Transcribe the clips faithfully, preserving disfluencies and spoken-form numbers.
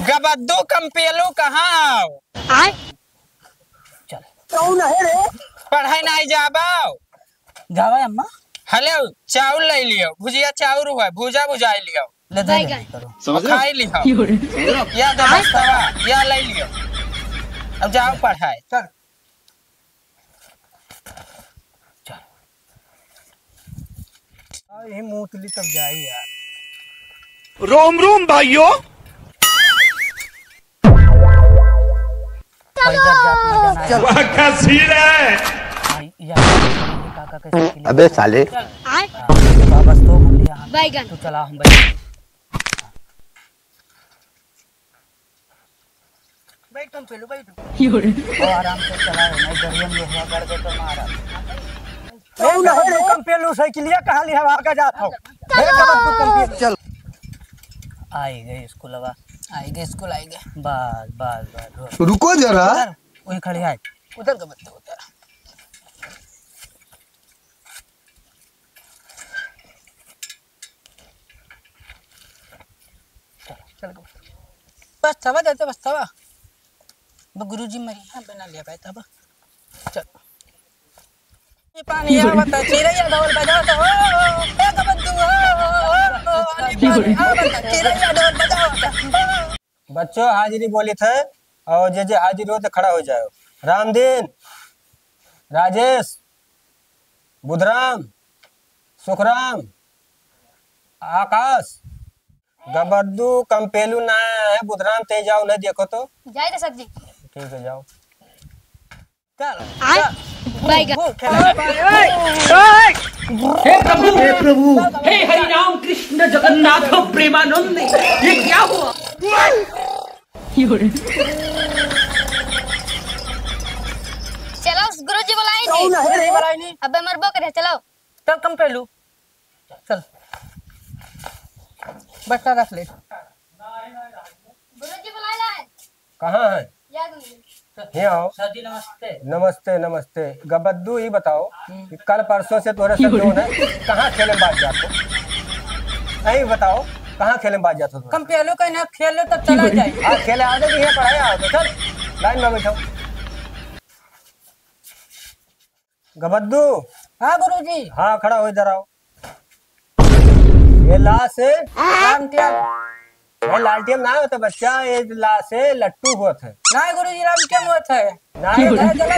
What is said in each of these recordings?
गबद्दू कंपेलू कहाँ हो? आय? चल। कौन है रे? पढ़ाई नहीं जाबो? जावा अम्मा। हेलो, चाउर ले लियो, भुजिया चाउर हुआ, भुजा भुजाई लियो। ले दे बैगन। दे करो। समझ रहे हो? खाई लियो। या दो बस्ता, या ले लियो। अब जाओ पढ़ाई। चल। चल। आ, यही मूत ली तब जाई यार। रोम रोम भाइयों। पैदल जात मजा ना आए। वाह, क्या सीन है। आई, या, काका के साइकिल अबे साले। चल। हाँ, बस तो हम लिया हम। बैगन। तू चला, हम बैठ। बैठ कंपेलू, बैठ। यो रे। ओ, आराम से चलाओ, नहीं गड़ियन में हुआ गड़ दे तो मारा। ए, गबद्दू कंपेलू साइकिलिया कहाँ लिया, आगे जात हो। ए, गबद्दू कंपेलू। चल। आई गए स्कूलवा, आई गए स्कूल, आई गए। बस, बस, बस, बस। रुको जरा। उधर, वही खड़ी है। उधर गबद्दू, उधर। चल, चल, बस तवा देते, बस तवा। अब गुरुजी मरी है, बना लिया भाई तब। चल। ये पानी यहाँ बता, चिरैया ढोल बजाओ तो, हो, हो, हो, ए गबद्दू, हो, हो, हो, हो, हो, पानी, पानी, हाँ, बता, चिरैया ढोल बजाओ तो, हो। बच्चों, हाजिरी बोलित है, और जे जे हाजिर हो तो खड़ा हो जाओ। रामदीन, राजेश, बुधराम, सुखराम, आकाश, गबद्दू, कंपेलू ना आया है, बुधराम ते जाओ, नहीं देखो तो। जाए तो सर जी। ठीक है, जाओ। चल, आय, चल। बैगन। हे प्रभु, हे प्रभु, हे हरि राम कृष्ण जगन्नाथ प्रेमानंद, ये क्या हुआ? चलो, गुरुजी बुलाई नहीं। कौन है रे? बुलाई नहीं। अबे मरबो करे, चलो। चल, कंपेलू। चल, बस्ता रख ले। गुरुजी बुलाए ला है। कहाँ है? या गुरुजी। ये आओ। सर जी, नमस्ते। नमस्ते, नमस्ते। गबद्दू, ये बताओ हम्म। कि कल परसों से तोहरे सब जौन है, कहाँ खेले बाज जात हो? यही बताओ, कहाँ खेले बाज जात हो? कंपेलू कहीं ना खेल लो, तब चला जाए। हाँ, खेले आ जाओ, ये पढ़ाई आओ तो चल, लाइन में बैठो। गबद्दू। हाँ गुरुजी। हाँ, खड़ा हो, इधर आओ। ये ला से लालटेन। ये लालटेन ना होता बच्चा, ये ला से लट्टू होत है। नहीं गुरुजी, लालटेन होत है। नहीं, ये गलत है।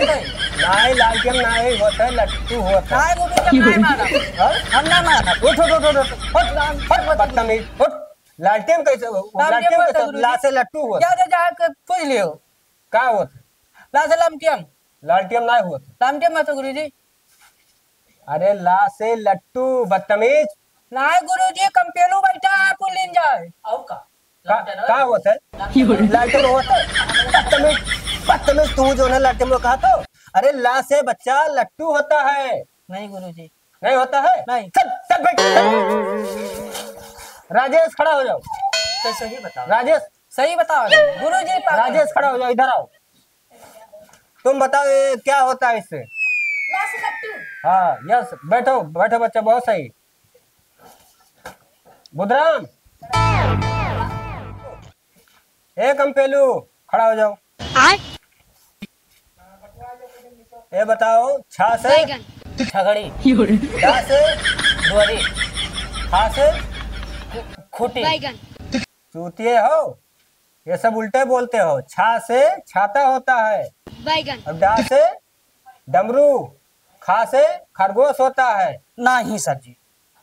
नहीं, लालटेन नहीं होत है, लट्टू होत है। नहीं गुरुजी, हम नहीं मानब। हाँ? हम ना मानब। उठ, उठ, उठ, उठ, उठ। उठ, उठ, बदतमीज, उठ। लालटेन कैसे हो? लालटेन लालटेन होत है कैसे? गुरुजी। ला से लट्टू होत है। जा, जा, जा के पूछ लियो। का होत है? ला से लालटेन। लालटेन ना होत। लालटेन मत गुरुजी। अरे ला से लट्टू, बदतमीज। नाय गुरुजी, कंपेलू बैठा है, पुलिन जाए। और का? का, का होत है? लालटेन होत है। बदतमीज, बदतमीज, तू जौन है लालटेन में कहा तो। अरे ला से बच्चा लट्टू होता है। नहीं गुरुजी। नहीं होता है? नहीं। चल, चल बैठ, चल। राजेश खड़ा हो जाओ। तो सही बताओ। राजेश। सही बताओ गुरुजी। राजेश खड़ा हो जाओ, इधर आओ। तुम बताओ, ये क्या होता है इससे? ला से लट्टू। हाँ, यस, बैठो, बैठो बच्चा, बहुत सही। बुधराम, ए कंपेलू, खड़ा हो जाओ। आय। ए बताओ, छा से? बैगन। छगड़ी। डा से? डोरी। खा से? खु-, खूटी। बैगन। चूतिए हो, ये सब उल्टे बोलते हो। छा से छाता होता है। बैगन। और डा से डमरू, खा से खरगोश होता है। नहीं सर जी,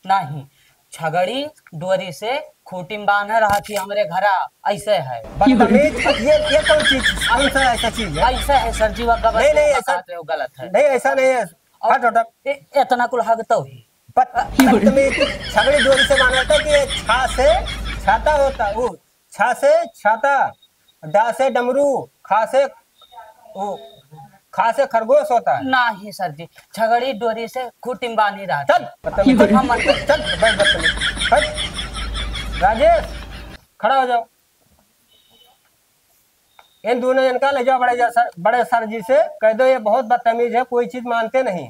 नहीं। छगड़ी डोरी से खूटी में बांधे रहा थी हमरे घरा, ऐसे है। बदतमीज, ये, ये कौन चीज, कौन सा ऐसा चीज है? ऐसे है सर जी, वो गलत नहीं, नहीं, ऐसा, बतात रहे हो, गलत है। नहीं, ऐसा नहीं है। और हट, हट, हट। ए-, इतना कुल हग तो ही। बद-, बदतमीज, छगड़ी डोरी से बांधा था कि ये छा से छाता होता, वो छा से छाता, डा से डमरू, खा से, ओ, खा से खरगोश होता है। नहीं सर जी, छगड़ी डोरी से खूटी में बांधी रहा चल, था। बदतमीज, हम मन चल, बैठ, बदतमीज, बैठ। राजेश, खड़ा हो जाओ। इन दोनों जन का ले जाओ बड़े जा सर, बड़े सर जी से कह दो, ये बहुत बदतमीज है, कोई चीज मानते नहीं।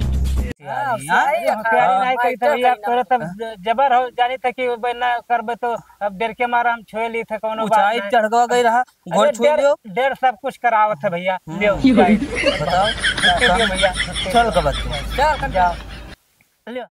हाँ, हाँ? सही है, होशियारी हाँ। नहीं करी था भैया, तोरे तब ज-, जबर हो जानी था कि वो ना करबे तो अब डर के मारा हम छुए ली थे, कोनो बात ऊंचाई नहीं। चढ़ गवा गई रहा, गोड़ अरे छुए डेढ़, लियो। डेढ़ सब कुछ करावत है भैया, हम्म। लियो, जाए। बताओ। ठीक है भैया। चल गवा तू। चल, चल। जाओ। लियो।